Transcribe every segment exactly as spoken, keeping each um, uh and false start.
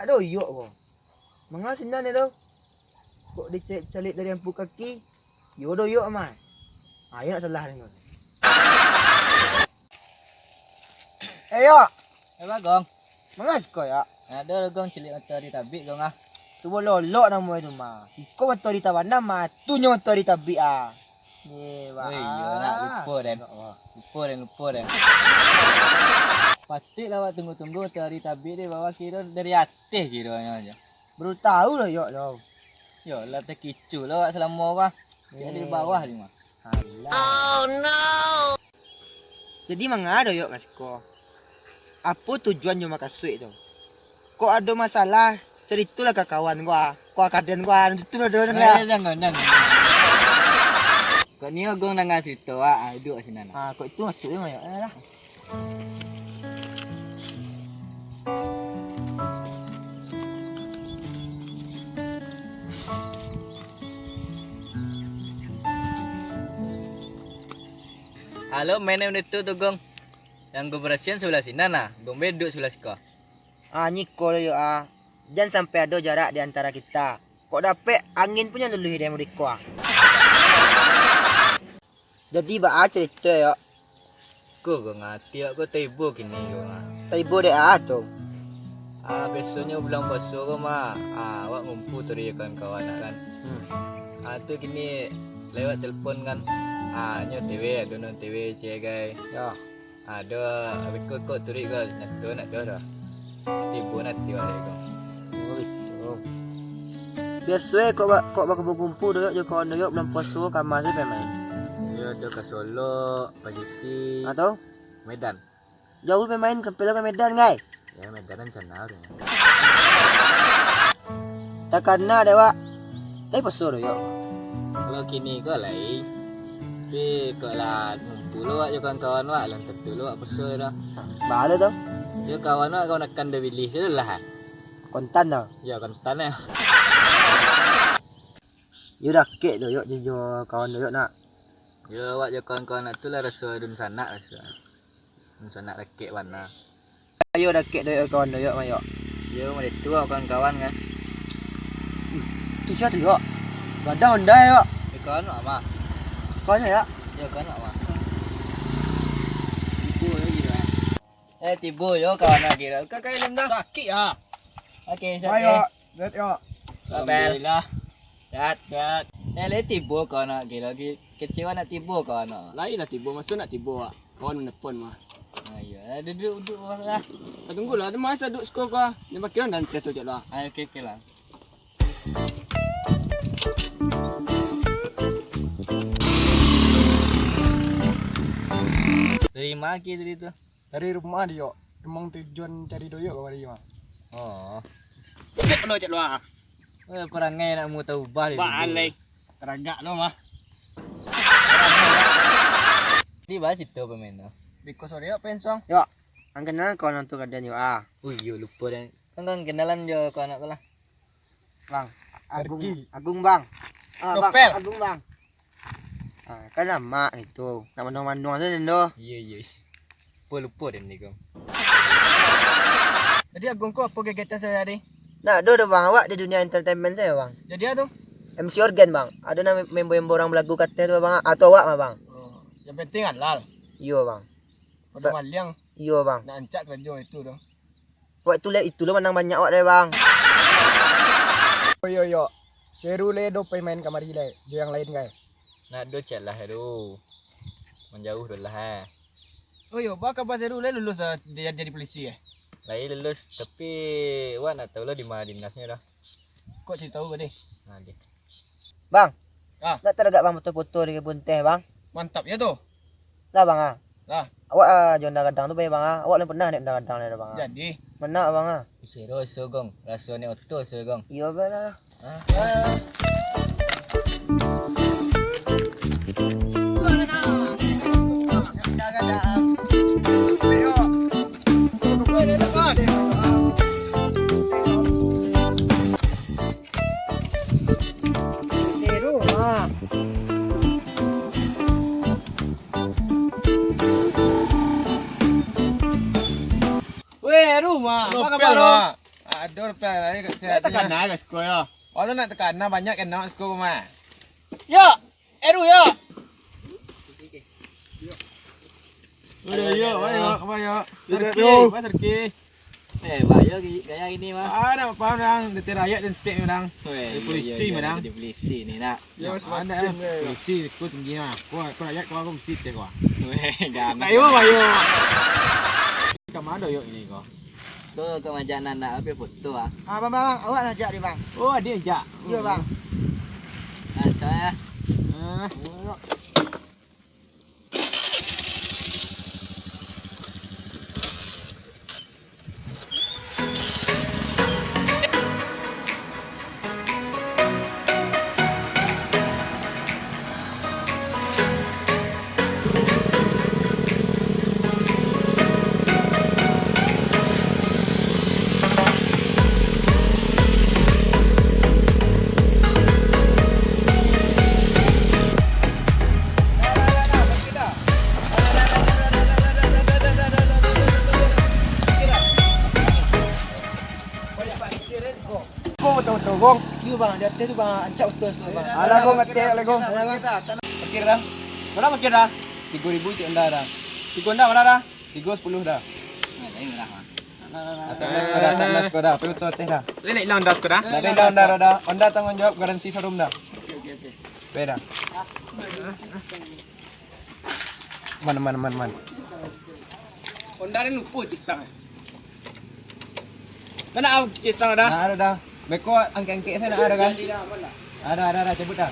Ado Yok ko. Manga sinan tu? Kok dicaliak-caliak dari ampu kaki? Yo Doyok mah. Ayo nak salah ni. Eh, Yok. Eh, Bagong. Manga siko, Yok? Ado Gong caliak matoari tabik, Gong, ah. Tu bololok namo itu mah. Siko matoari tabanam mah, tu nyo matoari tabik, ah. Ye, Oi, iyo nak, lupo den. Lupo den, lupo den. Patuiklah awak tunggu-tunggu matoari tabik di bawah kiro dari ateh kironyo ajo. Baru tahu lah, Yok, tau. Yo, lah takicuah lah awak salamo ko. Cek di bawah ni mah. Alah. Oh no. Jadi manga Doyok ka siko? Apo tujuan jo makasuik tu? Kok ado masalah, caritolah ka kawan ko ah. Ko ah, ka den ko ah, tutup lah den lah. Eh, jangan, jangan. Kok ni Gong danga carito, ah, duduak sinan. Ah, kok itu maksudnyo, Yok? Alah. Halo, main udah tu, tu, Gong. Yang Gong barasiahan sabalah sinan, nah. Gong be duduak sabalah siko. Ah, nyiko lo, Yok, ah. Jan sampai ado jarak di antara kita. Kok dapek angin pun jan luluih dari muko ah. Jadi, baa carito, Yok? Ko, Gong, ati awak ko taibo kini, Gong, ah. Taibo dek a tu? Ah, biasonyo bulan puaso ko mah, ah, awak ngumpul tu jo kawan-kawan, kan. Hmm. Ah, tu kini lewat telepon, kan. Ah, nyo T W, ado nan T W, cegai. Yo. Ado, abih ko kok turuik ko, nyato nak doh doh. Tibo nati baliak ko. Oh, itu. Biaso e kok ba-, kok bakumpul-kumpul Doyok jo kawan Doyok bulan puaso ka ma se pai main? Iyo, ado ka Solok, Pasisi. Atau? Medan. Jauh pai main, sampai lo ka Medan, ngai? Ya, Medan rencana urang. Takana dek wak. Tapi puaso Doyok. Kalau kini ko lai. Tapi kok lah ngumpul lo wak jo kawan-kawan wak, lah tantu lo wak puaso doh. Baa lo tu? Yo kawan wak, kawan akan do bilih tu lah. Kontan tu? Yo, kontan yo. Yo dakek Doyok jo, jo kawan Doyok nak. Yo, awak jo kawan-kawan nak tu lah raso dunsanak raso. Dunsanak dakek bana. Ayo dakek Doyok kawan Doyok, Mayok. Yo, mode tu awak kawan-kawan kan. Tu sia tu, Yok? Gadang Honda, Yok. Yo, kawan wak mah. Kawan Yok? Yo, kawan wak mah. Tibo lagi lah. Eh, tibo yo kawan lagi lah. Kau kain dah. Sakik ah. Okey, siap. Baik, Yok. Sehat, Yok. Alhamdulillah. Sehat. Sehat. Eh, lai tibo kawan lagi, lagi. Kecewa nak tibo kawan. Lai lah tibo, maso nak tibo, Wak. Kawan menelpon mah. Ah, iyo. Eh, duduk, duduk, Bang, lah. Ah, tunggulah, ada masa duduk sekolah. Dia makin orang dan tu cek lah. Ah, okey, okey lah. Dari ma ke tadi tu? Dari rumah di, Yok. Emang tujuan cari Doyok kamari mah. Oh. Siap lo cek luar. Eh, parangai nak mau taubah dia. Balai. Teragak lo mah. Di bawah situ pemain tu. Biko sore apa ensong? Yok. Ang kenal kawan tu kadan Yok ah. Oh iyo, lupo dan. Kan, kan kenalan jo kawan aku lah. Bang. Agung, Sergi. Agung, Bang. Ah, Bang, Nopel. Agung, Bang. Ah, kan lamak itu. Nak manuang-manuang tu, Nando. Iyo, iyo. Lupo, lupo den ni ko. Jadi, Agung ko apo kegiatan sehari-hari? Nak do doh, Bang, awak di dunia entertainment sajo, Bang. Jadi, a tu? M C organ, Bang. Ado nan membo-membo urang balagu kateh tu, Bang. Atau awak mah, Bang. Oh, yang penting halal. Iyo, Bang. Pado maliang. Iyo, Bang. Nak ancak karajo itu doh. Wak tu liek itu lo manang banyak wak deh, Bang. Oh, iyo, iyo. Seru le do pai main kamari le, jo yang lain kai. Nak do cek lah tu. Manjauh do lah, eh. Oh, iyo, ba kaba Seru le lulus, eh, jadi, jadi polisi, eh? Lai lulus, tapi wak nak tahu lo di ma dinasnyo dah. Kok cari tahu ka deh? Nah, deh. Bang. Ah. Nak taragak Bang foto-foto di kebun teh, Bang? Mantap ya tu. Lah, Bang, ah. Lah. Awak, ah, jo Honda gadang tu bae, Bang, ah. Awak lah pernah naik Honda gadang lah, Bang, ah. Jadi? Mana, Bang, ah? Isero iso gong. Raso naik oto iso gong. Iyo, Bang, lah. Ah. Tiru, Mak. Weh, Ruma, apa kabar, Mak? Ah, Aduh, Pak, ayo, Kak, sehat. Takana ka siko yo. Walau nak takana, banyak kena siko mah. Yo, Eru yo. Yo, yo, ayo, ayo. Yo, Sarki, yo. Pak Sarki. Eh, Pak, yo, gaya ini mah. Ah, nak apa orang? Detik rakyat dan stek orang. Weh, jadi polisi, iya, iya, orang. Jadi polisi ni, nak. Ya, semakin, ya. Polisi, aku tinggi mah. Aku, aku rakyat, aku, aku polisi, teh, aku. Weh, jangan. Ayo, ayo. Ka ma doyok ini ko? Tu ka majak anak ambiak foto ah. Ah, bang, bang, awak nak jak dia, bang. Oh, dia jak. Iya, bang. Ah, saya. Ah. Ko betul-betul, Gong. Iyo, bang, di ateh tu, bang, rancak betul tu, bang. Alah, Gong, ngerti, alah, Gong. Alah, Gong. Parkir dah. Bara parkir dah? Tigo ribu cek Honda dah. Tigo Honda bara dah? Tigo sapuluah dah. Nah, jadi murah, bang. Atas nas ko dah, atas nas ko dah. Pai motor ateh dah. Lai nak ilang Honda ko dah? Nak ilang Honda dah, dah. Honda tangguang jawab, garansi showroom dah. Oke, oke, oke. Pai dah. Man, man, man, man. Honda ni lupo cesang. Dah nak au cesang dah? Nah, ada dah. Beko angkek-angkek sajo nak ada kan? Jadi dah, aman dah. Ada, ada, ada, cabut dah.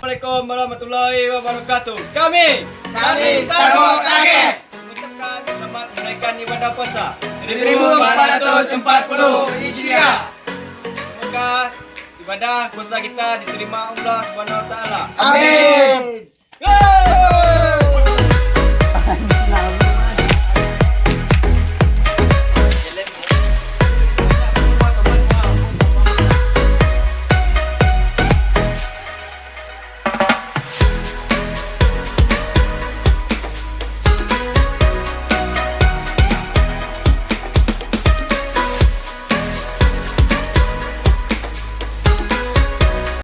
Assalamualaikum warahmatullahi wabarakatuh. Kami, kami Tarok Tageh, mengucapkan selamat menunaikan ibadah puasa seribu empat ratus empat puluh Hijriah. Semoga ibadah puasa kita diterima Allah Subhanahu wa Taala. Amin. Yeay!